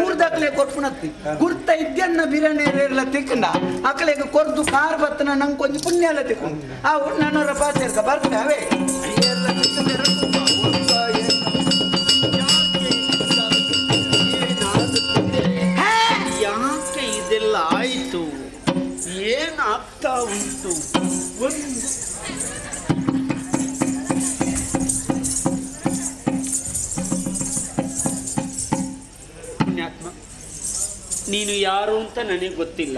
ಊರ್ದಾಕ್ಲೆ ಕೊರ್ಪುನತ್ತಿ ಗುರ್ತ ಇದ್ಯನ್ನ ಬಿರನೇರೆಲ್ಲ ತಿಕ್ಕಂಡ ಅಕಲೆಗೆ ಕೊರ್ದು ಕಾರ್ ಬತ್ತನ ನಂಗೆ ಕೊಂಚ ಪುಣ್ಯ ಎಲ್ಲ ತಿಕ್ಕೊಂಡು ಆ ನನ್ನವರ ಪಾಚೇರ್ಕ ಬರ್ತೇವೆ ಅವೇ. ಯಾಕೆ ಇದೆಲ್ಲ ಆಯಿತು? ಏನಾಗ್ತಾ ಉಂಟು? ಒಂದು ಪುಣ್ಯಾತ್ಮ, ನೀನು ಯಾರು ಅಂತ ನನಗೆ ಗೊತ್ತಿಲ್ಲ.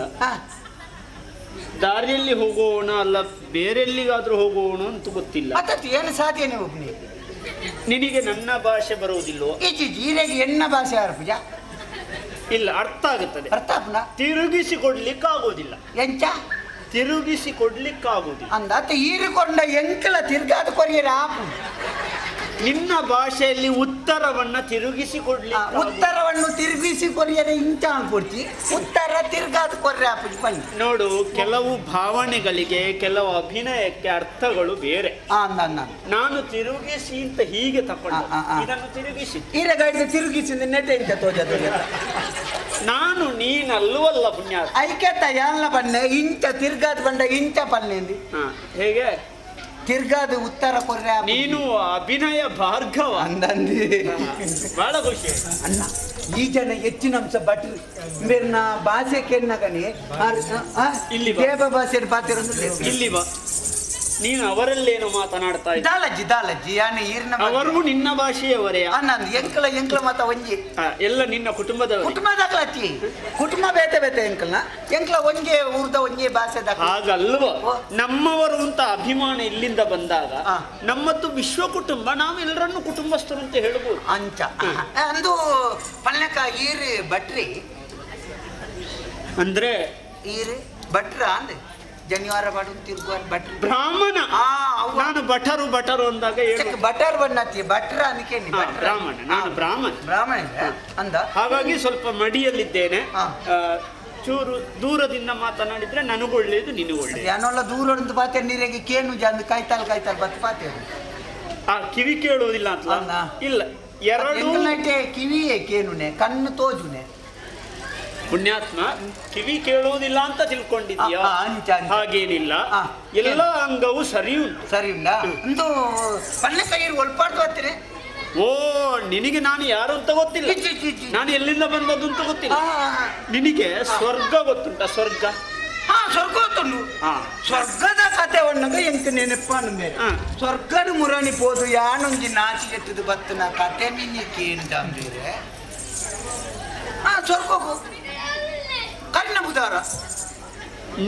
ದಾರಿಯಲ್ಲಿ ಹೋಗೋಣ ಅಲ್ಲ ಬೇರೆಲ್ಲಿಗಾದ್ರೂ ಹೋಗೋಣ ಅಂತ ಗೊತ್ತಿಲ್ಲ. ಏನು ಸಾಧ್ಯ ನೀವು? ನಿನಗೆ ನನ್ನ ಭಾಷೆ ಬರುವುದಿಲ್ಲವೋ? ಎಣ್ಣ ಭಾಷೆ ಯಾರು ಪೂಜಾ? ಇಲ್ಲ, ಅರ್ಥ ಆಗುತ್ತದೆ. ಅರ್ಥ ಆಪುನ? ತಿರುಗಿಸಿ ಕೊಡ್ಲಿಕ್ಕಾಗೋದಿಲ್ಲ. ಎಂಚ ತಿರುಗಿಸಿ ಕೊಡ್ಲಿಕ್ಕಾಗೋದಿಲ್ಲ ಅಂದ ಹೀರಿಕೊಂಡ ಎಂಕಲ ತಿರ್ಗಾದ ಕೊರಿಯರ ಆಪು. ನಿನ್ನ ಭಾಷೆಯಲ್ಲಿ ಉತ್ತರವನ್ನ ತಿರುಗಿಸಿ ಕೊಡ್ಲಿ, ಉತ್ತರವನ್ನು ತಿರುಗಿಸಿ ಕೊರಿಯರೆ ಇಂಚ ಅನ್ಕೊಡ್ತಿ, ಉತ್ತರ ತಿರ್ಗಾದ ಕೊರ್ರೆ ಆಪುಜಿ ಬನ್ನಿ. ನೋಡು, ಕೆಲವು ಭಾವನೆಗಳಿಗೆ ಕೆಲವು ಅಭಿನಯಕ್ಕೆ ಅರ್ಥಗಳು ಬೇರೆ. ನಾನು ತಿರುಗಿಸಿ ಅಂತ ಹೀಗೆ ತಕೊಂಡ, ಇದನ್ನು ತಿರುಗಿಸಿ ಈರೆಗಾಡಿದ ತಿರುಗಿಸಿ ನೆಟ್ಟೆ ಇಂತ ತೋಜ ತೋಜ. ನಾನು ನೀನಲ್ವಲ್ಲ ಪುಣ್ಯ ಐಕ್ಯತ ಯಾಲ್ಲ ಬನ್ನೆ ಇಂಚ ತಿರ್ಗಾದ ಬಂಡ ಇಂಚ ಪನ್ನೆ. ಹೇಗೆ ತಿರ್ಗಾದ ಉತ್ತರ ಕೊರ್ರೆ? ನೀನು ಅಭಿನಯ ಭಾರ್ಗವ ಅಂದಂದಿ. ಬಹಳ ಖುಷಿ ಅಣ್ಣ. ಈ ಜನ ಹೆಚ್ಚಿನ ಅಂಶ ಭಟ್ರು ಬೇರೆ ನಾ ಭಾಷೆ ಕೆನ್ನಗನೆ ಇಲ್ಲಿ ದೇವ ಭಾಷೆ ಪಾತಿರ. ಇಲ್ಲಿ ಬಾ, ನೀನು ಅವರಲ್ಲೇನು ಮಾತನಾಡ್ತಾ ಇದ್ದ? ದಾಲಜ್ಜಿ ದಾಲಜ್ಜಿ ಯಾನೆ ಈರ್ನ ಅವರು ನಿನ್ನ ಭಾಷೆಯವರೇ. ಅನ್ನಂದು ಎಂಕಲ ಎಂಕಲ ಮಾತ ಒಂಜಿ ಎಲ್ಲ ನಿನ್ನ ಕುಟುಂಬದ ಕುಟುಂಬದಾಗಲತ್ತಿ ಕುಟುಂಬ ಬೇತೆ ಬೇತೆ ಎಂಕಲ್ನ ಎಂಕಲ ಒಂಜೇ ಊರ್ದ ಒಂಜೇ ಭಾಷೆದ. ಹಾಗಲ್ವ, ನಮ್ಮವರು ಅಂತ ಅಭಿಮಾನ ಇಲ್ಲಿಂದ ಬಂದಾಗ ನಮ್ಮದ್ದು ವಿಶ್ವ ಕುಟುಂಬ, ನಾವೆಲ್ಲರನ್ನು ಕುಟುಂಬಸ್ಥರು ಅಂತ ಹೇಳ್ಬೋದು. ಅಂಚ ಅಂದು ಪಲ್ಯಕ ಈರಿ ಭಟ್ರಿ ಅಂದ್ರೆ ಈರಿ ಭಟ್ರ ಅಂದೆ ಜನಿವಾರ ಬಾಡು ತಿರುಗುವಾರ ಭಟ್ರು ಬ್ರಾಹ್ಮಣ. ನಾನು ಭಟರು ಭಟರು ಅಂದಾಗ ಭಟರ್ ಬಣ್ಣತಿ ಭಟ್ರ ಅನ್ಕೇನಿ ಬ್ರಾಹ್ಮಣ. ನಾನು ಬ್ರಾಹ್ಮಣ ಬ್ರಾಹ್ಮಣ ಅಂದ. ಹಾಗಾಗಿ ಸ್ವಲ್ಪ ಮಡಿಯಲ್ಲಿದ್ದೇನೆ, ಚೂರು ದೂರದಿಂದ ಮಾತನಾಡಿದ್ರೆ ನನಗೊಳ್ಳೇದು ನಿನಗೊಳ್ಳೇದು. ಯಾನೊಲ್ಲ ದೂರ ಒಂದು ಪಾತೆ ನೀರಿಗೆ ಕೇನು ಜಾಂದು ಕಾಯ್ತಾಲ್ ಕಾಯ್ತಾಲ್ ಬತ್ತು ಪಾತೆ. ಆ ಕಿವಿ ಕೇಳುವುದಿಲ್ಲ ಅಂತ ಇಲ್ಲ, ಎರಡು ಕಿವಿಯೇ ಕೇನುನೆ ಕಣ್ಣು ತೋಜುನೆ. ಪುಣ್ಯಾತ್ಮ, ಕಿವಿ ಕೇಳುವುದಿಲ್ಲ ಅಂತ ತಿಳ್ಕೊಂಡಿದ್ಯಾ? ಹಾಗೇನಿಲ್ಲ, ಎಲ್ಲ ಅಂಗವೂ ಸರಿ ಉಂಟು. ಸರಿ ಉಂಟಾ? ಒಂದು ಪಲ್ಲೆ ಕೈ ಒಲ್ಪಾಡ್ತು ಹತ್ತಿರ. ಓ, ನಿನಗೆ ನಾನು ಯಾರು ಅಂತ ಗೊತ್ತಿಲ್ಲ, ನಾನು ಎಲ್ಲಿಂದ ಬಂದದ್ದು ಅಂತ ಗೊತ್ತಿಲ್ಲ. ನಿನಗೆ ಸ್ವರ್ಗ ಗೊತ್ತುಂಟ? ಸ್ವರ್ಗ? ಹಾ, ಸ್ವರ್ಗ ಗೊತ್ತುಂಟು. ಸ್ವರ್ಗದ ಕತೆ ಒಣ್ಣಗ ಎಂಕ ನೆನಪಾನು ಮೇಲೆ ಸ್ವರ್ಗದ ಮುರಣಿ ಪೋದು ಯಾನೊಂಜಿ ನಾಚಿ ಎತ್ತದು ಬತ್ತನ ಕತೆ ಮಿನಿ ಕೇಂದ ಬೇರೆ. ಹಾ, ಸ್ವರ್ಗಕ್ಕೂ ಕಣ್ಣ ಬುಧಾರ.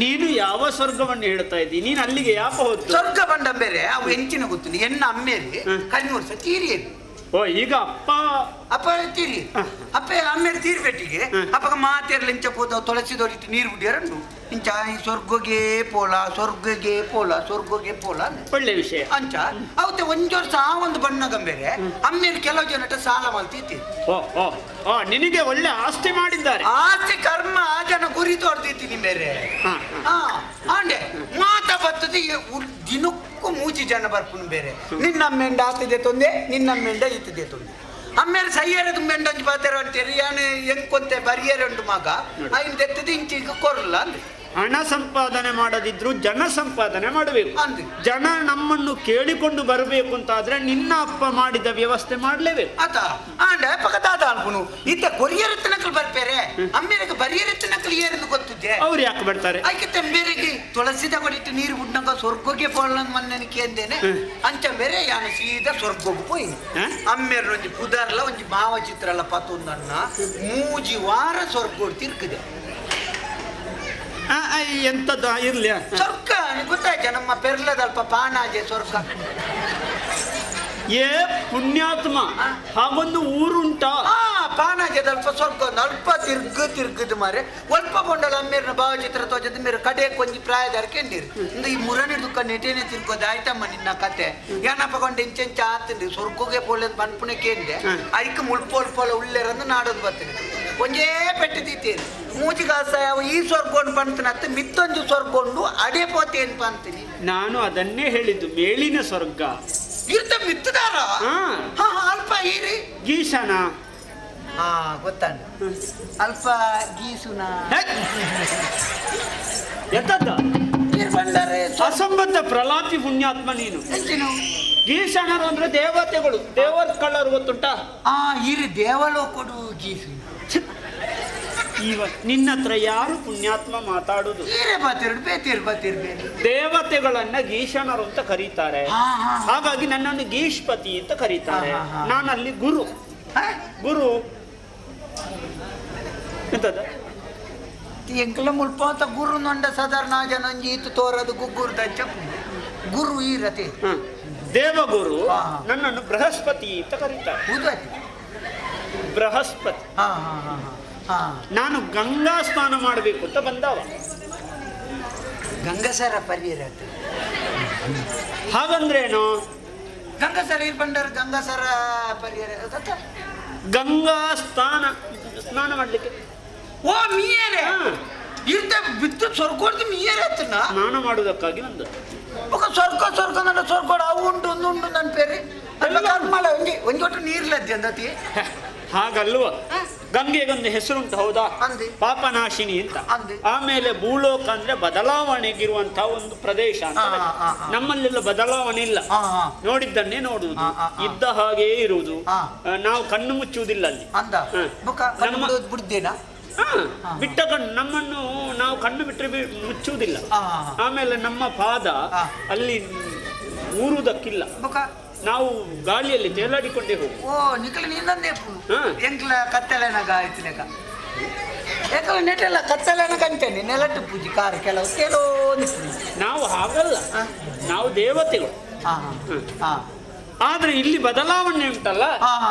ನೀನು ಯಾವ ಸ್ವರ್ಗವನ್ನು ಹೇಳ್ತಾ ಇದ್ದಿ? ನೀನು ಅಲ್ಲಿಗೆ ಯಾಕೆ ಹೋದ್ದು? ಸ್ವರ್ಗ ಬಂಡ ಬೇರೆ ಅವು ಎಂಚಿನ ಗೊತ್ತಿಲ್ಲ. ಎನ್ನ ಅಮ್ಮೇರಿ ಕಣ್ಣು ವರ್ಷ ತೀರಿಯದು. ಓ, ಈಗ ಅಪ್ಪ ಅಪ್ಪ ತೀರಿ ಅಪ್ಪ ಅಮ್ಮೇರಿ ತೀರ್ಬೇಟಿಗೆ ಅಪ್ಪಗ ಮಾತೇರ್ಲ ಇಂಚ ಪೋದ ತುಳಸಿ ದೊರಿತು ನೀರು ಬಿಡಿಯರಂಡು ಇಂಚ ಈ ಸ್ವರ್ಗಗೆ ಪೋಲ ಸ್ವರ್ಗಗೆ ಪೋಲ ಸ್ವರ್ಗಗೆ ಪೋಲ. ಒಳ್ಳೆ ವಿಷಯ. ಅಂಚ ಅವತ್ತೆ ಒಂಜ್ ವರ್ಷ ಆ ಒಂದು ಬಣ್ಣ ಗಂಬೇರೆ ಅಮ್ಮೇರಿ ಕೆಲವು ಜನಟ ಸಾಲ ಮಲ್ತೀತಿ. ಓ ಓ ಓ, ನಿನಗೆ ಒಳ್ಳೆ ಆಸ್ತಿ ಮಾಡಿದ್ದಾರೆ. ಆಸ್ತಿ ಕರ್ಮ ಆ ಜನ ಗುರಿ ತೋರ್ದೀತೀನಿ ಬೇರೆ. ಹಾ ಆಂಡೆ ಮಾತ ಬರ್ತದೆ ದಿನಕ್ಕೂ ಮೂಚಿ ಜನ ಬರ್ಪುನು ಬೇರೆ. ನಿನ್ನ ಮೆಂಡ ಆತಿದೆ ತೊಂದೆ, ನಿನ್ನ ಮೆಂಡ ಇತ್ತಿದೆ ತೊಂದೆ. ಅಮ್ಮೇಲೆ ಸೈಯರದು ಮೆಂಡಂಜಿ ಬಾತೆರ ಅಂತೀರಿ ಯಾನು ಎಂಕೊಂತೆ ಬರಿಯರೆ ಉಂಟು ಮಗ ಐನ್ ತೆತ್ತದ ಇಂಚಿಗೆ ಕೊರಲ್ಲ ಅಂದ್ರೆ. ಹಣ ಸಂಪಾದನೆ ಮಾಡದಿದ್ರು ಜನ ಸಂಪಾದನೆ ಮಾಡಬೇಕು. ಜನ ನಮ್ಮನ್ನು ಕೇಳಿಕೊಂಡು ಬರಬೇಕು ಅಂತ ಆದ್ರೆ ನಿನ್ನ ಅಪ್ಪ ಮಾಡಿದ ವ್ಯವಸ್ಥೆ ಮಾಡಲೇಬೇಕು. ಆತ ಆಂಡ ಪಕ್ಕದಾದ ಅನ್ಕುನು ಇತ್ತ ಕೊರಿಯರ್ ನಕಲು ಬರ್ಪೇರೆ ಅಮ್ಮೇರಿಗೆ ಬರಿಯರ್ ನಕಲು ಏರೆಂದು ಗೊತ್ತಿದ್ದೆ. ಅವ್ರು ಯಾಕೆ ಬರ್ತಾರೆ? ಐಕೆ ತಂಬೇರಿಗೆ ತುಳಸಿ ತಗೊಂಡಿಟ್ಟು ನೀರು ಬಿಡ್ನಂಗ ಸ್ವರ್ಗೋಗೆ ಪೋಳ ಮೊನ್ನೆ ಕೇಂದೇನೆ ಅಂಚ ಬೇರೆ ಯಾನು ಸೀದಾ ಸ್ವರ್ಗೋಗೆ ಪೋಯಿ. ಅಮ್ಮೇರು ಒಂಜಿ ಪುದಾರ್ಲ ಒಂಜಿ ಭಾವಚಿತ್ರ ಎಲ್ಲ ಪತ್ತೊಂದನ್ನ ಮೂಜಿ ವಾರ ಸ್ವರ್ಗೋಡ್ ತಿರ್ಕದೆ. ಎಂತದ್ದು ಇರ್ಲಿ ಸ್ವರ್ಗ ಗೊತ್ತಾಯ್ತ? ನಮ್ಮ ಪೆರ್ಲದಲ್ಪ ಪಾನಾಜೆ ಸ್ವರ್ಗ. ಏ ಪುಣ್ಯಾತ್ಮ, ಹಾಗೊಂದು ಊರುಂಟಾ? ಪಾನಾಜೆದಲ್ಪ ಸ್ವರ್ಗ ಒಂದು ಅಲ್ಪ ತಿರ್ಗು ತಿರ್ಗದು ಮಾರೆ ಒಲ್ಪ ಕೊಂಡಲ ಅಮ್ಮೇರಿನ ಭಾವಚಿತ್ರ ತೋಜದ ಮೇರೆ ಕಡೆ ಕೊಂಜಿ ಪ್ರಾಯದಾರ ಕೆಂಡಿರಿ ಇಂದು ಈ ಮುರನಿ ದುಃಖ ನೆಟೇನೆ ತಿರ್ಗೋದು ಆಯ್ತಮ್ಮ ನಿನ್ನ ಕತೆ. ಏನಪ್ಪ ಕೊಂಡು ಇಂಚೆಂಚ ಆತಂಡಿ ಸ್ವರ್ಗೋಗೆ ಪೋಲೆ ಪನ್ಪುಣೆ ಕೇಂದೆ ಐಕ್ ಮುಳ್ಪೋಲ್ಪೋಲ ಉಳ್ಳೇರಂದು ನಾಡೋದು ಬರ್ತೀನಿ ಒಂಜೇ ಪೆಟ್ಟು ತೀತೇನೆ ಮೂಜಿ ಕಾಸ ಈ ಸ್ವರ್ಗೊಂಡು ಪಂತನತ್ತು ಮಿತ್ತೊಂದು ಸ್ವರ್ಗೊಂಡು ಅಡೆ ಪೋತೇನು ಪಂತೀನಿ. ನಾನು ಅದನ್ನೇ ಹೇಳಿದ್ದು, ಮೇಲಿನ ಸ್ವರ್ಗ ಇರ್ತ ಮಿತ್ತದಾರ. ಅಲ್ಪ ಈರಿ ಗೀಶನ ಹಾ ಗೊತ್ತಾಂಡ. ಅಲ್ಪ ಗೀಸುನ ಎಂತದ್ದು ಅಸಂಬದ್ಧ ಪ್ರಲಾಪಿ ಪುಣ್ಯಾತ್ಮ ನೀನು. ಗೀಸಣರು ಅಂದ್ರೆ ದೇವತೆಗಳು, ದೇವರ ಕಳ್ಳರು ಗೊತ್ತುಂಟಾ? ಆ ಇರು ದೇವಲೋಕಡು ಗೀಸು. ಇವ ನಿನ್ನ ಹತ್ರ ಯಾರು ಪುಣ್ಯಾತ್ಮ ಮಾತಾಡುದು? ದೇವತೆಗಳನ್ನ ಗೀಷಣರು ಅಂತ ಕರೀತಾರೆ, ಹಾಗಾಗಿ ನನ್ನನ್ನು ಗೀಷ್ಪತಿ ಅಂತ ಕರೀತಾರೆ. ನಾನಲ್ಲಿ ಗುರು. ಗುರು ಎಂತದ ಎಂಕಲ ಮುಲ್ಪ ಅಂತ ಗುರು ನೊಂಡ ಸಾಧಾರಣ ಜನಂಜಿ ಇತ್ತು ತೋರದು ಗುಗ್ಗುರು ದಂಚ ಗುರು ಈ ರತೆ ದೇವಗುರು. ನನ್ನನ್ನು ಬೃಹಸ್ಪತಿ ಅಂತ ಕರೀತಾರೆ. ಬೃಹಸ್ಪತಿ. ನಾನು ಗಂಗಾ ಸ್ನಾನ ಮಾಡಬೇಕು ಅಂತ ಬಂದವ. ಗಂಗಸರ ಪರಿಯರ ಹಾಗಂದ್ರೇನು? ಗಂಗಸರ ಬಂಡಾರ ಗಂಗಸರ ಪರಿಯರ ಗಂಗಾ ಸ್ನಾನ ಸ್ನಾನ ಮಾಡ್ಲಿಕ್ಕೆ. ಓ ಮೀಯರೇ ಇರ್ತ ಬಿತ್ತು ಸ್ವರ್ಗೋಡ್ದು ಮೀಯರೇ ಸ್ನಾನ ಮಾಡುವುದಕ್ಕಾಗಿ ಬಂದ. ಸ್ವರ್ಗ ಸ್ವರ್ಗ ನನ್ನ ಸ್ವರ್ಗೋಡ ಅವು ಉಂಟು ಒಂದು ಉಂಟು ನನ್ನ ಪೇರಿ ಕರ್ಮಲ ಒಂಜಿ ಒಂಜಿ ಒಟ್ಟು ನೀರ್ಲದ್ದೆ ಅಂದತಿ. ಹಾಗಲ್ವ, ಗಂಗೆಗೊಂದು ಹೆಸರುಂಟು ಹೌದಾ? ಪಾಪನಾಶಿನಿ ಅಂತ. ಆಮೇಲೆ ಭೂಲೋಕ ಅಂದ್ರೆ ಬದಲಾವಣೆಗಿರುವಂತಹ ಒಂದು ಪ್ರದೇಶ ಅಂತ. ನಮ್ಮಲ್ಲೆಲ್ಲ ಬದಲಾವಣೆ ಇಲ್ಲ, ನೋಡಿದ್ದನ್ನೇ ನೋಡುವುದು, ಇದ್ದ ಹಾಗೆಯೇ ಇರುವುದು, ನಾವು ಕಣ್ಣು ಮುಚ್ಚುವುದಿಲ್ಲ ಅಲ್ಲಿ. ಬಿಟ್ಟ ಕಣ್ಣು ನಮ್ಮನ್ನು ನಾವು ಕಣ್ಣು ಬಿಟ್ಟರೆ ಮುಚ್ಚುವುದಿಲ್ಲ. ಆಮೇಲೆ ನಮ್ಮ ಪಾದ ಅಲ್ಲಿ ಊರುವುದಕ್ಕಿಲ್ಲ, ನಾವು ಗಾಳಿಯಲ್ಲಿ ತೇಲಾಡಿಕೊಂಡೇ ಹೋಗು. ಓ ನಿಕಲ ನೀನಂದೇ ಎಂಕ್ಲ ಕತ್ತಲೆನಾಗ ಆಯ್ತಿನಕ ಯಾಕಂದ್ರೆ ನೆಟ್ಟೆಲ್ಲ ಕತ್ತಲೆನ ಕಂಚನೆ ನೆಲಟ್ಟು ಪೂಜೆ ಕಾರ್ ಕೆಲವು ಕೆಲವು ನಾವು ಹಾಗಲ್ಲ, ನಾವು ದೇವತೆಗಳು. ಆದ್ರೆ ಇಲ್ಲಿ ಬದಲಾವಣೆ ಉಂಟಲ್ಲ,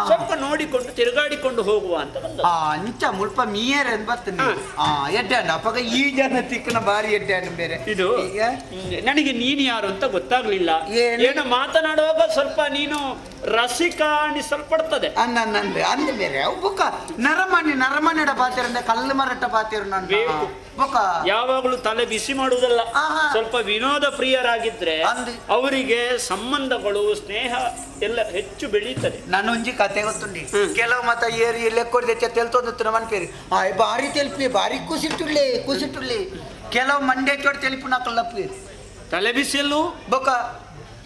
ಸ್ವಲ್ಪ ನೋಡಿಕೊಂಡು ತಿರುಗಾಡಿಕೊಂಡು ಹೋಗುವ ಅಂತ ಬಂದ. ನಿಚ್ಚ ಮುಲ್ಪ ಮೀಯರ್ ಅಂತ ಬರ್ತದೆ. ಎಡ್ಡೆ ಅಪ್ಪಗ ಈ ಜನ ತಿಕ್ಕನ ಬಾರಿ ಎಡ್ಡೆ ಬೇರೆ ಇದು. ನನಗೆ ನೀನು ಯಾರು ಅಂತ ಗೊತ್ತಾಗ್ಲಿಲ್ಲ. ಏನೋ ಮಾತನಾಡುವಾಗ ಸ್ವಲ್ಪ ನೀನು ರಸಿಕ ಅನಿಸಲ್ಪಡ್ತದೆ. ಅನ್ನಂದ್ರೆ ಅಂದ ಬೇರೆ ಬುಕ್ಕ ನರಮಾನಿ ನರಮಾನಿಡ ಪಾತಿರಂದ್ರೆ ಕಲ್ಲು ಮರಟ ಪಾತಿರು ನಾನು ಬುಕ್ಕ ಯಾವಾಗಲೂ ತಲೆ ಬಿಸಿ ಮಾಡುವುದಲ್ಲ. ಸ್ವಲ್ಪ ವಿನೋದ ಪ್ರಿಯರಾಗಿದ್ರೆ ಅವರಿಗೆ ಸಂಬಂಧಗಳು ಸ್ನೇಹ ಎಲ್ಲ ಹೆಚ್ಚು ಬೆಳೀತದೆ. ನಾನೊಂಜಿ ಕತೆ ಗೊತ್ತುಂಡಿ. ಕೆಲವು ಮತ ಏರಿ ಲೆಕ್ಕೊಡ್ದೆ ತೆಲ್ತೊಂದು ಮನ್ಪೇರಿ ಆ ಬಾರಿ ತೆಲ್ಪಿ ಬಾರಿ ಕುಸಿಟ್ಟುಳ್ಳಿ ಕುಸಿಟ್ಟುಳ್ಳಿ. ಕೆಲವು ಮಂಡೆ ಚೋಟ್ ತೆಲಿಪು ನಾಕಲ್ಲಪ್ಪಿ ತಲೆ ಬಿಸಿಯಲ್ಲೂ ಬೊಕ್ಕ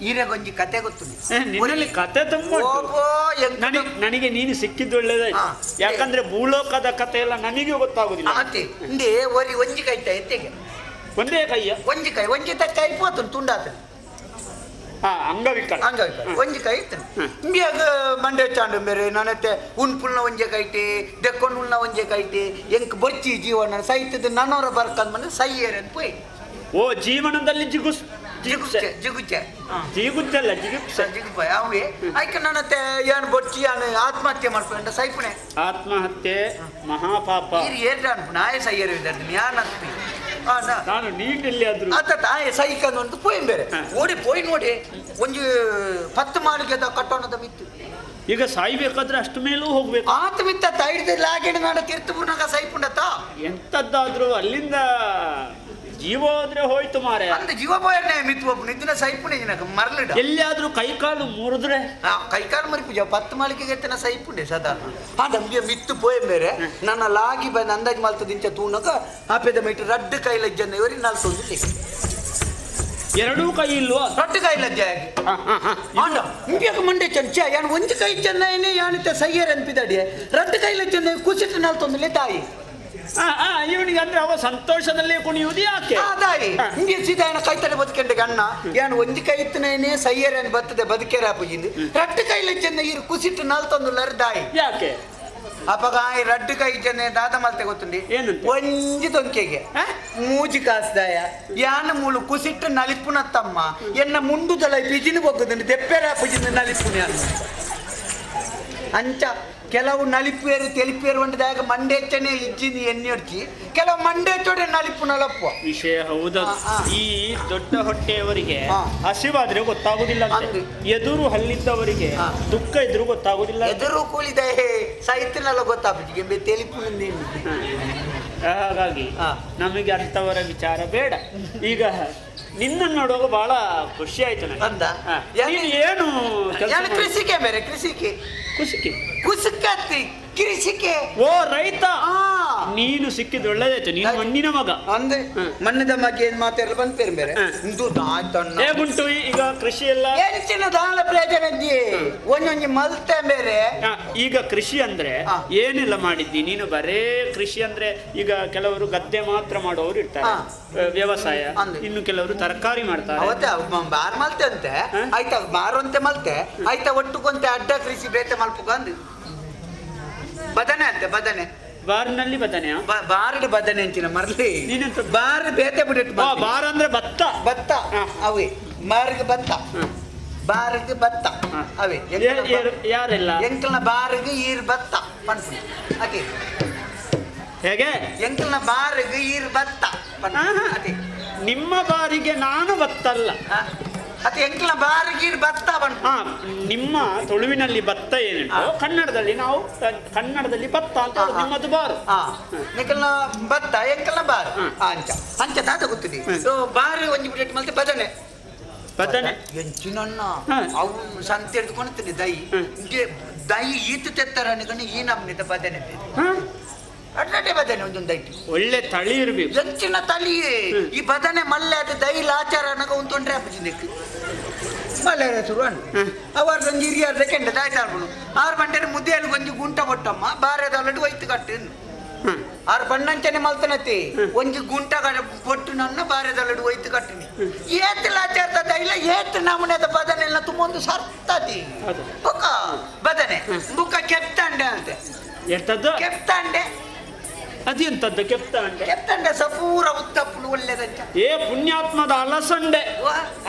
ಈರೆಗೊಂಜಿ ಕತೆ ಗೊತ್ತುಂಡಿ. ನಿನ್ನಲ್ಲಿ ಕತೆ ತುಂಬ. ನನಗೆ ನೀನು ಸಿಕ್ಕಿದ್ದು ಒಳ್ಳೇದಾಯ್ತು, ಯಾಕಂದ್ರೆ ಭೂಲೋಕದ ಕತೆ ಎಲ್ಲ ನನಗೆ ಗೊತ್ತಾಗುದಿಲ್ಲ. ಇಂದೇ ಒರಿ ಒಂಜಿ ಕೈ ಎತ್ತೆಗೆ ಒಂದೇ ಕೈಯ ಒಂಜಿ ಕೈ ಒಂಜಿ ಕೈ ಪೋತು ತುಂಡಾತ ಅಂಗವಿಕಲ ಅಂಗವಿಕಲ ಒಂಜಿ ಕೈ ಇತ್ತು. ಇಂಬಿಯಾಗ ಮಂಡೆ ಚಾಂಡು ಬೇರೆ ನಾನತ್ತೆ ಉಣ್ಪುಲ್ನ ಒಂಜೆ ಕೈಟಿ ದೆಕ್ಕೊಂಡು ಉಳ್ನ ಒಂಜೆ ಕೈಟಿ ಎಂಕ್ ಬೊಚ್ಚಿ ಜೀವನ ಸೈತದ ನನ್ನವರ ಬರ್ಕಂದ್ ಬಂದು ಸೈಯರ್ ಅಂತ ಪೋಯ್. ಓ ಜೀವನದಲ್ಲಿ ಜಿಗುಸ್ ಜಿಗುಪ್ಸೆ ಜಿಗುಚ್ಚೆ ಜಿಗುಚ್ಚಲ್ಲ ಜಿಗುಪ್ಸೆ ಜಿಗುಪ್ಪ ಅವೇ ಐಕ ನನ್ನತ್ತೆ ಏನು ಬೊಚ್ಚಿ ಏನು ಆತ್ಮಹತ್ಯೆ ಮಾಡ್ಕೊಂಡ ಸೈಪುಣೆ. ಆತ್ಮಹತ್ಯೆ ಮಹಾಪಾಪ. ಏರ್ಡ ಅನ್ಪುಣ ಆಯ ಸೈಯರ್ ವಿದ್ಯಾರ್ಥಿ ಯಾನ್ ಅನ್ಪಿ ನಾನು ನೀನಲ್ಲಿ ಆದ್ರೂ ಅತ್ತ ತಾಯಿ ಸೈಕಂದು ಅಂತ ಪೋಯ್ ಬೇರೆ ಓಡಿ ಪೋಯ್ ನೋಡಿ ಒಂಜಿ 10 ಮಾಳಿಗೆದ ಕಟ್ಟೋಣದ ಮಿತ್ತು. ಈಗ ಸಾಯ್ಬೇಕಾದ್ರೆ ಅಷ್ಟು ಮೇಲೂ ಹೋಗ್ಬೇಕು. ಆತ ಮಿತ್ತ ತೈಡ್ದ ಲಾಗಿಡ ನಾಡ ತೀರ್ಥ ಪುನಗ ಸೈಪುಂಡತ ಎಂತದ್ದಾದ್ರೂ ಅಲ್ಲಿಂದ ಜೀವ ಹೋದ್ರೆ ಹೋಯ್ತು ಮಾರೆ. ಅಂದ್ರೆ ಜೀವ ಬೋಯರ್ನೆ ಮಿತ್ತು ಒಬ್ಬ ನಿದ್ದಿನ ಸೈಪುಣೆ ನಿನಗೆ ಮರಲಿಡ. ಎಲ್ಲಿಯಾದ್ರೂ ಕೈಕಾಲು ಮುರಿದ್ರೆ ಕೈಕಾಲು ಮರಿಪು ಜ 10 ಮಾಳಿಕೆಗೆ ಎತ್ತನ ಸೈಪುಂಡೆ ಸಾಧಾರಣ. ಆ ನಮಗೆ ಮಿತ್ತು ಪೋಯ್ ಬೇರೆ ನನ್ನ ಲಾಗಿ ಬಂದು ಅಂದಾಜು ಮಲ್ತದಿಂಚ ತೂನಕ ಆಪೆದ ಮೈಟ್ ರಡ್ಡು ಕೈಲಜ್ಜನ ಇವರಿ ನಾಲ್ಕು ಎರಡೂ ಕೈ ಇಲ್ವಾ? ರಡ್ಡು ಕೈಲಜ್ಜೆ ಆಗಿ ಆಂಡ ಇಂಬಿಯಾಕ ಮಂಡೆ ಚಂಚ ಯಾನು ಒಂಜಿ ಕೈ ಚೆನ್ನ ಏನೇ ಯಾನಿತ ಸೈಯರ್ ಅನ್ಪಿದಡಿ ರಡ್ಡು ಕೈಲಜ್ಜನ ಕುಸಿಟ್ಟು ನಾಲ್ತೊಂದಲೇ ತಾಯಿ. ಇವನಿಗೆ ಅಂದ್ರೆ ಅವ ಸಂತೋಷದಲ್ಲೇ ಕುಣಿಯುವುದು ಯಾಕೆ? ತಾಯಿ ಹಿಂಗೆ ಸೀತಾ ಕೈ ತಡೆ ಬದುಕೆಂಡ ಅಣ್ಣ ಯಾನು ಒಂಜಿ ಕೈ ಇತ್ತನೇನೆ ಸೈಯರ್ ಅನ್ ಬರ್ತದೆ ಬದುಕೇರ ಅಪ್ಪಜಿಂದು ರಡ್ಡು ಕೈಲಜ್ಜನ ಇರು ಕುಸಿಟ್ಟು ನಾಲ್ತೊಂದುಲ್ಲರ ದಾಯಿ ಯಾಕೆ? ಅಪಗ ಆಯ್ ರಡ್ಡು ಕೈ ಜನ ದಾದ ಮಲ್ತೆ ಗೊತ್ತುಂಡಿ ಒಂಜಿ ತೊಂಕೆಗೆ ಮೂಜಿ ಕಾಸ್ದಾಯ ಯಾನ ಮೂಲು ಕುಸಿಟ್ಟು ನಲಿಪುನ ತಮ್ಮ ಎನ್ನ ಮುಂಡುದಲ ಬಿಜಿನ ಬೊಗ್ಗದುಂಡು ದೆಪ್ಪೆರ ಪುಜಿನ ನಲಿಪುನ ಅಂಚ. ಕೆಲವು ನಲಿಪೇರು ತೆಲಿಪೇರು ಒಂಡದಾಗ ಮಂಡೇಚನೆ ಇಜ್ಜಿನಿ ಎಣ್ಣೆಡ್ಚಿ ಕೆಲವು ಮಂಡೇಚೋಡೆ ನಲಿಪು ನಲಪ್ಪು ವಿಷಯ. ಹೌದಾ? ಈ ದೊಡ್ಡ ಹೊಟ್ಟೆಯವರಿಗೆ ಹಸಿವಾದ್ರೆ ಗೊತ್ತಾಗುದಿಲ್ಲ, ಎದುರು ಹಲ್ಲಿದ್ದವರಿಗೆ ದುಃಖ ಇದ್ರು ಗೊತ್ತಾಗುದಿಲ್ಲ, ಎದುರು ಕೂಲಿದ ಸಾಹಿತ್ಯನೆಲ್ಲ ಗೊತ್ತಾಗ್ಬಿಟ್ಟಿಗೆ ತೆಲಿಪು. ಹಾಗಾಗಿ ನಮಗೆ ಅಂತವರ ವಿಚಾರ ಬೇಡ. ಈಗ ನಿನ್ನ ನೋಡುವಾಗ ಬಹಳ ಖುಷಿ ಆಯ್ತು ನನಗೆ. ಏನು ಕೃಷಿಕೆ ಬೇರೆ ಕೃಷಿಕೆ ಕುಸಿಕೆ ಕುಸುಕತ್ತಿ ಕೃಷಿಕೆ ಓ ರೈತ, ನೀನು ಸಿಕ್ಕಿದ್ ಒಳ್ಳೇದಾಯ್ತು. ನೀನು ಮಣ್ಣಿನ ಮಗ ಅಂದ್ರೆ ಮಣ್ಣಿನ ಮಗ ಏನ್ ಮಾತಾಡಲು ಬಂದ್ಪೇರು ಬೇರೆ. ಹೇಗುಂಟು ಈಗ ಕೃಷಿ ಎಲ್ಲ? ಎಂಚಿನ ದಾನ ಪ್ರಯೋಜನ ಒಂದೊಂದು ಮಲ್ತೆ ಬೇರೆ. ಈಗ ಕೃಷಿ ಅಂದ್ರೆ ಏನೆಲ್ಲ ಮಾಡಿದ್ದಿ ನೀನು? ಬರೇ ಕೃಷಿ ಅಂದ್ರೆ ಈಗ ಕೆಲವರು ಗದ್ದೆ ಮಾತ್ರ ಮಾಡೋರು ಇರ್ತಾರೆ, ವ್ಯವಸಾಯ. ಇನ್ನು ಕೆಲವರು ತರಕಾರಿ ಮಾಡ್ತಾರೆ. ಬಾರ್ ಮಲ್ತೆ ಅಂತೆ ಆಯ್ತಾ, ಬಾರಂತೆ ಮಲ್ತೆ ಆಯ್ತಾ, ಒಟ್ಟುಕೊಂತೆ ಅಡ್ಡ ಕೃಷಿ ಬೇತೆ ಮಲ್ಪುಕಂದು ಬದನೆ ಅಂತೆ. ಬದನೆ ಬಾರ್ನಲ್ಲಿ ಬದನೆ, ಬಾರ್ಡ್ ಬದನೆ ಅಂಚಿನ ಮರ್ಲಿ ಬಾರ್ ಬೇತೆ ಬಿಡಿಟ್ಟು. ಬಾರ್ ಅಂದ್ರೆ ಭತ್ತ, ಭತ್ತ ಅವೇ ಬಾರ್ಗೆ ಭತ್ತ, ಬಾರ್ಗೆ ಭತ್ತ ಅವೇ. ಯಾರೆಲ್ಲ ಎಂಕಲ್ನ ಬಾರ್ಗೆ ಈರ್ ಭತ್ತ ಪನ್ಪು ಅದೇ. ಹೇಗೆ ಎಂಕಲ್ನ ಬಾರ್ಗೆ ಈರ್ ಭತ್ತ ಅದೇ. ನಿಮ್ಮ ಬಾರಿಗೆ ನಾನು ಭತ್ತಲ್ಲ, ಅದು ಎಂಕಲ್ನ ಬಾರಿಗೆ ಭತ್ತ ಬಂತು. ನಿಮ್ಮ ತುಳುವಿನಲ್ಲಿ ಭತ್ತ ಏನುಂಟು, ಕನ್ನಡದಲ್ಲಿ ನಾವು ಕನ್ನಡದಲ್ಲಿ ಭತ್ತ ಅಂತ, ನಿಮ್ಮದು ಬಾರು. ಎಂಕಲ್ನ ಭತ್ತ ಎಂಕಲ್ನ ಬಾರು ಅಂಚ ಅಂಚ ತಾತ ಗೊತ್ತಿದೆ. ಬಾರಿ ಒಂಜಿ ಪ್ಲೇಟ್ ಮಲ್ತೆ ಬದನೆ ಬದನೆ ಎಂಚಿನಣ್ಣ ಅವು ಸಂತೆ ಹಿಡ್ಕೊಳ್ತೀನಿ. ದೈ ದೈ ಈತು ತೆತ್ತರ ಅನ್ಕೊಂಡು ಈ ನಮ್ನಿತ ಬದನೆ ಅಡ್ಡಡ್ಡೆ ಬದನೆ ಒಂದೊಂದು ದೈಟ್ ಒಳ್ಳೆ ತಳಿ ಇರಬೇಕು. ಎಂಚಿನ ತಳಿಯೇ ಈ ಬದನೆ ಮಲ್ಲೆ ಅದು ದೈ ಲಾಚಾರ ಅನ್ನಕ ಒಂದು ತೊಂದರೆ ಆಪುಜಿಂದಕ್ಕೆ ಮಲ್ಲೆ ಶುರು ಅಣ್ಣ ಅವರ ಒಂಜಿ ಹಿರಿಯರ್ದ ಕೆಂಡ ದಾಯ್ತಾರ್ಬುನು ಆರು ಬಂಟೆ ಮುದ್ದೆಯಲ್ಲಿ ಒಂಜಿ ಗುಂಟ ಕೊಟ್ಟಮ್ಮ ಬಾರೆದಲ್ಲಡು ಒಯ್ತು ಕಟ್ಟು ಆರು ಬಣ್ಣಂಚನೆ ಮಲ್ತನತಿ ಒಂಜಿ ಗುಂಟ ಕೊಟ್ಟು ನನ್ನ ಬಾರೆದಲ್ಲಡು ಒಯ್ತು ಕಟ್ಟಿನಿ. ಏತ್ ಲಾಚಾರ್ದ ದೈಲ ಏತ್ ನಮೂನೆದ ಬದನೆ ಎಲ್ಲ ತುಂಬ ಒಂದು ಸರ್ತತಿ ಬುಕ್ಕ ಬದನೆ ಬುಕ್ಕ ಕೆಪ್ತಂಡೆ ಅಂತೆ. ಎಂತದ್ದು ಕೆಪ್ತಂಡೆ? ಅದು ಎಂತದ್ದು ಕೆಪ್ತಂಡೆ? ಕೆಪ್ತಂಡೆ ಸಪೂರ ಉತ್ತಪ್ಪು ಒಳ್ಳೆದಂಚ. ಏ ಪುಣ್ಯಾತ್ಮದ ಅಲಸಂಡೆ,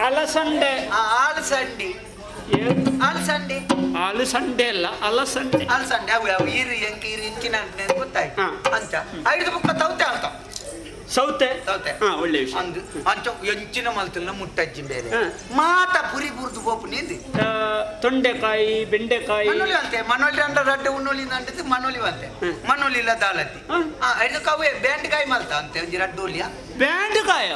ಅಲಸಂಡೆ, ಆಲಸಂಡಿ, ಅಲಸಂಡಿ, ಅಲಸಂಡೆ ಅಲ್ಲ ಅಲಸಂಡೆ, ಅಲಸಂಡೆ. ಅವು ಅವು ಈರು ಎಂಕ ಈರು ಇಂಚಿನ ಗೊತ್ತಾಯ್ತು ಅಂಚ. ಐದು ಬುಕ್ಕ ತೌತೆ ಆಳ್ತ ಸೌತೆ ಸೌತೆ ಒಳ್ಳೆ ವಿಷಯ ಅಂದು ಅಂಚ ಎಂಚಿನ ಮಲ್ತಿಲ್ಲ ಮುಟ್ಟಜ್ಜಿ ಬೇರೆ ಮಾತ ಪುರಿ ಬುರ್ದು ಬೋಪು ನಿಂದು. ತೊಂಡೆಕಾಯಿ ಬೆಂಡೆಕಾಯಿ ಮನೋಲಿ ಅಂತೆ. ಮನೋಲಿ ಅಂದ್ರೆ ರಡ್ಡೆ ಉಣ್ಣೋಲಿ ಅಂಟದ್ದು ಮನೋಲಿ ಅಂತೆ. ಮನೋಲಿ ಇಲ್ಲ ದಾಲತಿ ಇದಕ್ಕೆ ಅವೇ ಬೆಂಡೆಕಾಯಿ ಮಲ್ತ ಅಂತೆ ಒಂಜಿ ರಡ್ಡೋಲಿಯ ಬೆಂಡೆಕಾಯ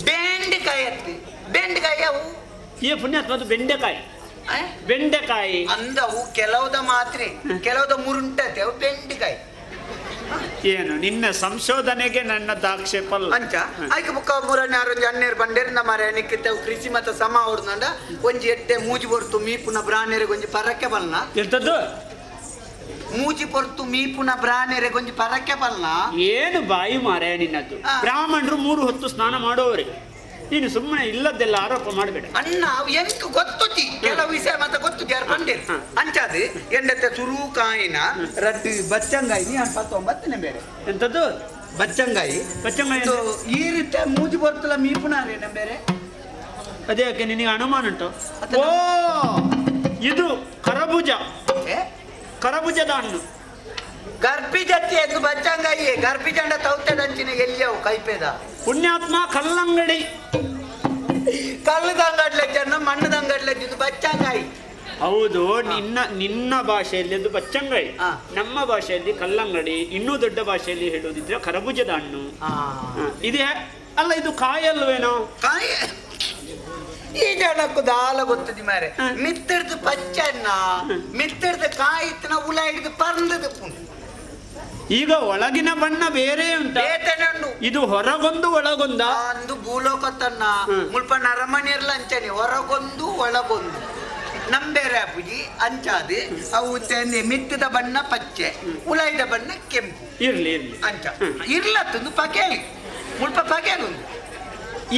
ಬೆಂಡೆಕಾಯಿ ಅತ್ತಿ ಬೆಂಡೆಕಾಯಿ ಅವು. ಏ ಪುಣ್ಯಾತ್ಮ ಅದು ಬೆಂಡೆಕಾಯಿ ಬೆಂಡೆಕಾಯಿ ಅಂದವು ಕೆಲವುದ ಮಾತ್ರೆ ಕೆಲವುದ ಮುರುಂಟತೆ ಅವು ಬೆಂಡೆಕಾಯಿ. ಏನು ನಿನ್ನ ಸಂಶೋಧನೆಗೆ ನನ್ನದು ಆಕ್ಷೇಪ ಅಲ್ಲ ಅಂಚ. ಆಯ್ಕೆ ಬುಕ್ಕ ಮೂರನೇ ಆರೊಂಜಿ ಹನ್ನೆರಡು ಬಂಡೇರಿಂದ ಮಾರೆ ನಿಕ್ಕಿತ್ತವು ಕೃಷಿ ಮತ ಸಮ ಹೊಡ್ದಂಡ ಒಂಜಿ ಎಡ್ಡೆ ಮೂಜಿ ಹೊರ್ತು ಮೀಪುನ ಬ್ರಾಣೆರೆಗೆ ಒಂಜಿ ಪರಕ್ಕೆ ಬಲ್ಲ. ಎಂತದ್ದು? ಮೂಜಿ ಪೊರ್ತು ಮೀಪುನ ಬ್ರಾಣೆರೆಗೆ ಒಂಜಿ ಪರಕ್ಕೆ ಬಲ್ಲ. ಏನು ಬಾಯಿ ಮಾರೆ ನಿನ್ನದ್ದು? ಬ್ರಾಹ್ಮಣರು 3 ಹೊತ್ತು ಸ್ನಾನ ಮಾಡೋರೆ, ನೀನು ಸುಮ್ಮನೆ ಇಲ್ಲದ್ದೆಲ್ಲ ಆರೋಪ ಮಾಡಬೇಡ ಅಣ್ಣ. ಎಂಕ್ ಗೊತ್ತುತಿ ಕೆಲವು ವಿಷಯ ಮತ್ತೆ ಗೊತ್ತು ಯಾರು ಬಂದಿರ್ ಅಂಚಾದು ಎಂಡತ್ತೆ ಸುರು ಕಾಯಿನ ರಡ್ಡು ಬಚ್ಚಂಗಾಯಿ ನೀ 19 ಬೇರೆ. ಎಂತದ್ದು ಬಚ್ಚಂಗಾಯಿ? ಬಚ್ಚಂಗಾಯಿ ಈ ರೀತಿ ಮೂಜಿ ಬರ್ತಲ್ಲ ಮೀಪುನಾರೆ ಬೇರೆ. ಅದೇ ಯಾಕೆ ನಿನಗೆ ಅನುಮಾನ ಉಂಟು? ಓ ಇದು ಕರಬೂಜ, ಕರಬೂಜದ ಹಣ್ಣು. ಗರ್ಭಿಜತ್ತಿ ಅದು ಬಚ್ಚಂಗಾಯಿ ಗರ್ಭಿಜಂಡ ತೌತೆದಂಚಿನ ಎಲ್ಲಿಯವು ಕೈಪೇದ ಪುಣ್ಯಾತ್ಮ ಕಲ್ಲಂಗಡಿ ಕಲ್ಲದ ಅಂಗಡ್ಲೆ ಜನ ಮಣ್ಣದ ಅಂಗಡ್ಲೆ ಇದು ಬಚ್ಚಂಗಾಯಿ. ಹೌದು, ನಿನ್ನ ನಿನ್ನ ಭಾಷೆಯಲ್ಲಿ ಅದು ಬಚ್ಚಂಗಾಯಿ, ನಮ್ಮ ಭಾಷೆಯಲ್ಲಿ ಕಲ್ಲಂಗಡಿ, ಇನ್ನೂ ದೊಡ್ಡ ಭಾಷೆಯಲ್ಲಿ ಹೇಳುವುದಿದ್ರೆ ಕರಬೂಜದ ಹಣ್ಣು. ಇದೇ ಅಲ್ಲ, ಇದು ಕಾಯಿ ಅಲ್ವೇನೋ? ಕಾಯಿ ಈ ಜನಕ್ಕೂ ದಾಲ ಗೊತ್ತದಿ ಮಾರೆ. ಮಿತ್ತಿಡ್ದು ಪಚ್ಚನ್ನ ಮಿತ್ತಿಡ್ದು ಕಾಯಿತ್ನ ಉಲ ಹಿಡಿದು ಪರ್ಂದದ ಈಗ ಒಳಗಿನ ಬಣ್ಣ ಬೇರೆ ಉಂಟು, ಇದು ಹೊರಗೊಂದು ಒಳಗೊಂದ ಅಂದು ಭೂಲೋಕತನ್ನ ಮುಲ್ಪ ನರಮಣಿರ್ಲ ಅಂಚನೆ ಹೊರಗೊಂದು ಒಳಗೊಂದು ನಂಬೇರೆ ಅಪುಜಿ ಅಂಚಾದೆ ಅವು ಮಿತ್ತದ ಬಣ್ಣ ಪಚ್ಚೆ ಉಲಾಯಿದ ಬಣ್ಣ ಕೆಂಪು. ಇರ್ಲಿ ಇರ್ಲಿ ಅಂಚ ಇರ್ಲತ್ತೊಂದು ಪಕೇಲಿ ಮುಲ್ಪ ಪಕೇಲೊಂದು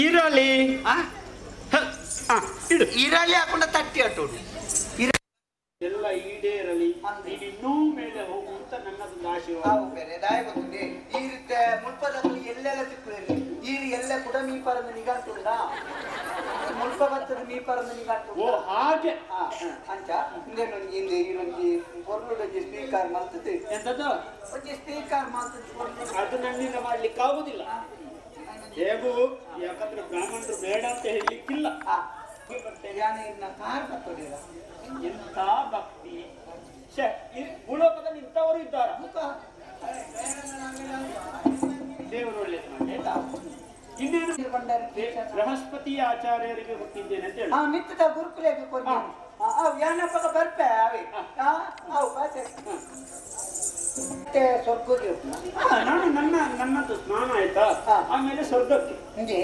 ಇರಲಿ ಇರಲಿ ಹಾಕೊಂಡ ತಟ್ಟಿ ಅಟ್ಟೋಡು ಎಲ್ಲ ಈಡೇರಲಿ, ನೀನು ಇನ್ನೂ ಮೇಲೆ ಹೋಗು ಅಂತ ನನ್ನದೊಂದು ಆಶೀರ್ವಾದ. ಬೇರೆ ದಾಯ ಗೊತ್ತಿದೆ ಈ ರೀತಿ ಮುಲ್ಪದಲ್ಲಿ ಎಲ್ಲೆಲ್ಲ ಸಿಕ್ಕುದಿಲ್ಲ. ಈ ಎಲ್ಲ ಕೂಡ ಮೀಪಾರದ ನಿಗಾಂಟುಂಡ ಮುಲ್ಪ ಬತ್ತದ ಮೀಪಾರದ ನಿಗಾಂಟು. ಓ ಹಾಗೆ ಅಂಚ ಹಿಂದೆ ಹಿಂದೆ ಈ ಪೊರ್ಲುಡೊಂಜಿ ಸ್ಪೀಕರ್ ಮಲ್ತದೆ. ಎಂತದ್ದು ಒಂಜಿ ಸ್ಪೀಕರ್ ಮಲ್ತದೆ? ಅದು ನನ್ನಿಂದ ಮಾಡ್ಲಿಕ್ಕೆ ಆಗುದಿಲ್ಲ ಹೇಗೂ, ಯಾಕಂದ್ರೆ ಬ್ರಾಹ್ಮಣರು ಬೇಡ ಅಂತ ಹೇಳಲಿಕ್ಕಿಲ್ಲ. ಕಾರ್ ಬರ್ತದಿಲ್ಲ. ಎಂಥ ಭಕ್ತಿ! ಭೂಲೋಕದಲ್ಲಿ ಇಂಥವರು ಇದ್ದಾರ? ದೇವರು ಒಳ್ಳೇದು ಮಾಡಿ. ಇನ್ನೇನು ಬೃಹಸ್ಪತಿ ಆಚಾರ್ಯರಿಗೆ ಕೊಟ್ಟಿದ್ದೇನೆ ಅಂತ ಹೇಳಿ. ಮಿತ್ತದ ಗುರುಕುಲಕ್ಕೆ ಕೊಡ್ತೇನೆ. ಯಾನಪ್ಪಗ ಬರ್ಪೆ ಅವೆ ಅವು ಪಾತೆ ಸ್ವರ್ಗಕ್ಕೆ. ನಾನು ನನ್ನ ನನ್ನದು ಸ್ನಾನ ಆಯ್ತಾ, ಆಮೇಲೆ ಸ್ವರ್ಗಕ್ಕೆ. ಹಿಂಗೆ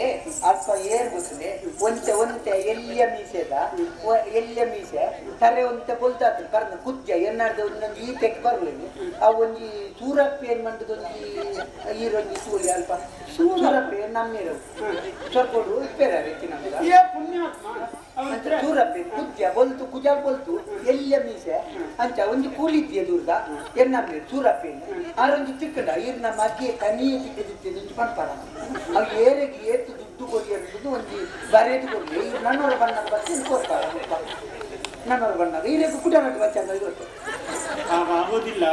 ಅಲ್ಪ ಏರ್ ಗೊತ್ತದೆ, ಒಂತೆ ಒಂತೆ ಎಲ್ಲಿಯ ಮೀಸೆದ ಎಲ್ಲಿಯ ಮೀಸೆ ತರೆ ಒಂತೆ ಪೊಲ್ತಾತು ಕರ್ನ ಕುಜ್ಜ ಎನ್ನಾರ್ದ ಒಂದೊಂದು ಈ ತೆಕ್ ಬರ್ಲಿಲ್ಲ. ಆ ಒಂಜಿ ಸೂರಪ್ಪಿ ಏನ್ ಮಂಡದ ಒಂಜಿ ಈರೊಂಜಿ ಸೂರ್ಯ ಅಲ್ಪ ಸೂರಪ್ಪಿ ನಮ್ಮಿರು ಸ್ವರ್ಗೋಡು ಇಪ್ಪೇರ ರೀತಿ ನಮ್ಗೆ ಪುಣ್ಯಾತ್ಮ ಸೂರಪ್ಪಿ ಕುಜ್ಜ ಬೊಲ್ತು ಕುಜಾಲ್ ಬೊಲ್ತು ಎಲ್ಲಿಯ ಮೀಸೆ ಅಂಚ ಒಂಜಿ ಕೂಲಿದ್ಯ ದೂರದ ಎನ್ನಮ್ಮೀರು ಸೂರಪ್ಪಿ ಆರೊಂಜಿ ತಿಕ್ಕಂಡ ಈರ್ ನಮ್ಮ ಅಗ್ಗಿ ಕನಿಯೇ ತಿಕ್ಕದಿತ್ತು ಇಂಚು ಪನ್ಪಾರ ಅವು ಏರೆಗೆ ಏತು ದುಡ್ಡು ಕೊಡಿ ಅನ್ನೋದು ಒಂಜಿ ಬರೇದು ಕೊಡಿ. ಈ ನನ್ನೂರ ಬಣ್ಣ ಬಚ್ಚ ಕೊಡ್ತಾರ ನನ್ನೂರ ಬಣ್ಣ ಈರೆಗೆ ಕುಟ ನಟ್ಟು ಬಚ್ಚ ಅಂತ ಗೊತ್ತು ಆಗೋದಿಲ್ಲ.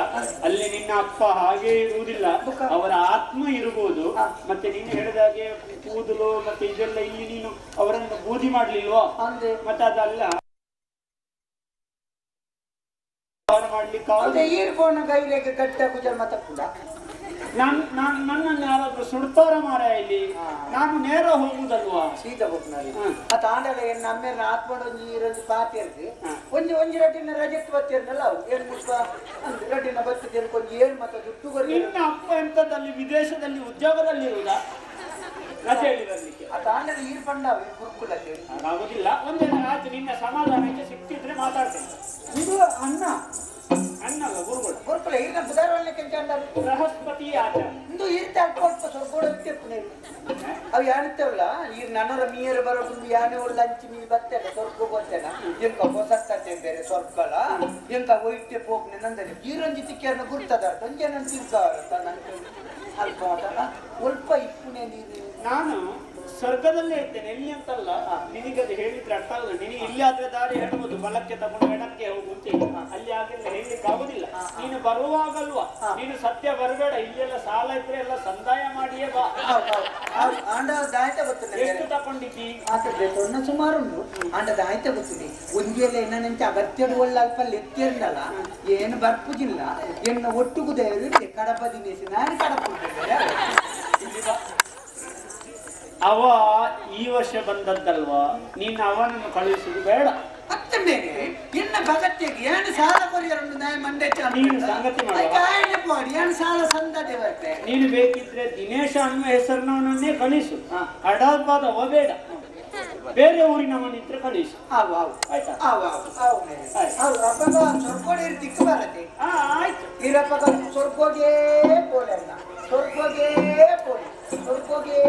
ಅಲ್ಲಿ ನಿನ್ನ ಅಪ್ಪ ಹಾಗೆ ಇರುವುದಿಲ್ಲ, ಅವರ ಆತ್ಮ ಇರಬಹುದು. ಮತ್ತೆ ನೀನು ಹೇಳಿದಾಗೆ ಕೂದಲು ಮತ್ತೆ ಇದೆಲ್ಲ ಇಲ್ಲಿ ನೀನು ಅವರನ್ನು ಬೂದಿ ಮಾಡ್ಲಿಲ್ವೋ ಅಂದ್ರೆ ಮತ್ತೆ ಅದಲ್ಲ ಮಾಡ್ಲಿಕ್ಕೆ ಈರ್ ಪೋಣ ಕೈಲೆಗೆ ಕಟ್ಟ ಕುಜಲ್ ಮತ್ತಪ್ಪುಡ. ನಾನು ನನ್ನನ್ನು ಯಾರಾದ್ರೂ ಸುಡ್ತಾರ ಮಾರ ಇಲ್ಲಿ, ನಾನು ನೇರ ಹೋಗುದಲ್ವಾ ಸೀದಾ ಹೋಗ್ನಾರಿ. ಆ ತಾಂಡಲ ಏನ್ ನಮ್ಮೇನ ಆತ್ಮಡ ಒಂಜಿ ಈರೊಂಜಿ ಪಾತಿರ್ದು ಒಂಜಿ ಒಂಜಿ ರಟ್ಟಿನ ರಜೆತ್ ಬತ್ತಿರ್ನಲ್ಲ ಅವು ಏನ್ ಮುಲ್ಪ ರಟ್ಟಿನ ಬತ್ತಿದ್ದೇನೆ ಒಂಜಿ ಏಳು ಮತ್ತೆ ದುಡ್ಡು ಕೊರಿ. ನಿನ್ನ ಅಪ್ಪ ಎಂತದಲ್ಲಿ ವಿದೇಶದಲ್ಲಿ ಉದ್ಯೋಗದಲ್ಲಿ ಇರುವುದಾ ರಜೆ ಹೇಳಿ ಬರ್ಲಿಕ್ಕೆ? ಆ ತಾಂಡಲ ಈರ್ ಪಂಡ ಗುರುಕುಲಕ್ಕೆ ಆಗುದಿಲ್ಲ. ಒಂದೇನ ಆಯ್ತು, ನಿನ್ನ ಸಮಾಧಾನಕ್ಕೆ ಸಿಕ್ತಿದ್ರೆ ಮಾತಾಡ್ತೇನೆ. ಇದು ಅಣ್ಣ ಅಣ್ಣಲ್ಲ ಗುರುಗಳು ಗುರುಕುಲ ಈರ್ನ ಬುಧಾರವನ್ನ ಕೆಂಚ ಬೃಹಸ್ಪತಿ ಆಚಾರ ಇಂದು ಈರ್ತ ಅಲ್ಪ ಅಲ್ಪ ಸ್ವರ್ಗೋಡ ಇರ್ತೇವೆ ಅವು ಯಾಣಿತ್ತವಲ್ಲ ಈರ್ ನನ್ನರ ಮೀರ ಬರೋದು ಯಾನೆ ಒಳ್ಳೆ ಅಂಚಿ ಮೀ ಬರ್ತೇನೆ ಸ್ವರ್ಗ ಬರ್ತೇನ ಎಂಕ ಹೊಸತ್ತೆ ಬೇರೆ ಸ್ವರ್ಗಲ ಎಂಕ ಒಯ್ತೆ ಪೋಗ್ನೆ ನಂದರೆ ಈರೊಂಜಿ ತಿಕ್ಕೇರ್ನ ಗುರ್ತದ ಒಂಜೆ ನನ್ ತಿರ್ಗಾರತ್ತ ನನ್ ಅಲ್ಪ ಅಲ್ಪ ಇಪ್ಪುನೆ ನೀರು. ನಾನು ಸ್ವರ್ಗದಲ್ಲೇ ಇರ್ತೇನೆ, ಎಲ್ಲಿ ಅಂತಲ್ಲ. ನಿನಗೆ ಅದು ಹೇಳಿದ್ರೆ ಅರ್ಥ ಆಗುದು. ನಿನಗೆ ಇಲ್ಲಿ ಆದ್ರೆ ದಾರಿ ಹೇಳ್ಬೋದು, ಬಲಕ್ಕೆ ತಗೊಂಡು ಎಡಕ್ಕೆ ಹೋಗು ಅಂತ ಹೇಳಿ. ಅಲ್ಲಿ ಹಾಗೆಲ್ಲ ಹೇಳಲಿಕ್ಕೆ ಆಗುದಿಲ್ಲ. ನೀನು ಬರುವಾಗಲ್ವಾ, ನೀನು ಸತ್ಯ ಬರಬೇಡ. ಇಲ್ಲೆಲ್ಲ ಸಾಲ ಇದ್ರೆ ಎಲ್ಲ ಸಂದಾಯ ಮಾಡಿಯೇ ಬಾ. ಎಷ್ಟು ತಗೊಂಡಿದ್ದಿ? ಸುಮಾರು ಉಂಟು ಆಂಡ ದಾಯ್ತ ಗೊತ್ತಿದೆ. ಒಂದಿಯೆಲ್ಲ ಏನಂತ ಅಗತ್ಯಡು ಒಳ್ಳೆ ಅಲ್ಪ ಲೆತ್ತಿರ್ನಲ್ಲ ಏನು ಬರ್ಪುಜಿಲ್ಲ. ಎನ್ನ ಒಟ್ಟುಗುದೇವರು ಕಡಪ ದಿನೇಶ್ ನಾನು ಕಡಪ. ಅವ ಈ ವರ್ಷ ಬಂದದ್ದಲ್ವಾ, ನೀನು ಅವನನ್ನು ಕಳುಹಿಸುವುದು ಬೇಡ. ಅತ್ತಂಬೇರೆ ಎನ್ನ ಭಗತ್ಯಗೆ ಏನು ಸಾಲ ಕೊರಿಯರನ್ನು ನಾಯ ಮಂಡೆ ನೀನು ಸಂಗತಿ ಮಾಡಿ ಏನು ಸಾಲ ಸಂದದೆ ಬರ್ತೆ. ನೀನು ಬೇಕಿದ್ರೆ ದಿನೇಶ ಅನ್ನುವ ಹೆಸರಿನವನನ್ನೇ ಕಳಿಸು, ಅಡಪಾದ ಅವ ಬೇಡ. ಬೇರೆ ಊರಿನವನಿದ್ರೆ ಕಳಿಸು. ಆಯ್ತಾ? ದಿಕ್ಕು ಬರತ್ತೆ. ಆಯ್ತು. ಈರಪ್ಪಗ ಸ್ವರ್ಗೋಗೇ ಪೋಲೆ ಅಣ್ಣ, ಸ್ವರ್ಗೋಗೇ ಪೋಲೆ, ಸ್ವರ್ಗೋಗೇ.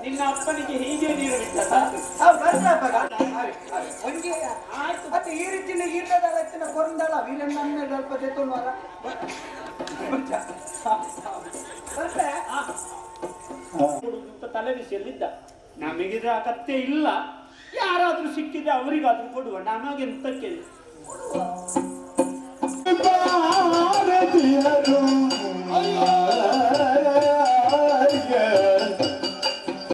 ನಿನ್ನ ಅಪ್ಪನಿಗೆ ಹೀಗೆ ನೀರು ಬಿಟ್ಟ ಒಂಜಿ ಆಯ್ತು. ಮತ್ತೆ ಈ ರೀತಿನ ಈರ್ಲದ ರಚನ ಕೊರಂದಲ್ಲ ವೀರಣ್ಣ ಅಲ್ಪ ತೆತ್ತೊಂಡು ತಲೆ ಬಿಸಿಯಲ್ಲಿದ್ದ. ನಮಗಿದ್ರ ಅಗತ್ಯ ಇಲ್ಲ, ಯಾರಾದ್ರೂ ಸಿಕ್ಕಿದ್ರೆ ಅವರಿಗಾದ್ರೂ ಕೊಡುವ, ನಮಗೆಂತಕ್ಕೆ.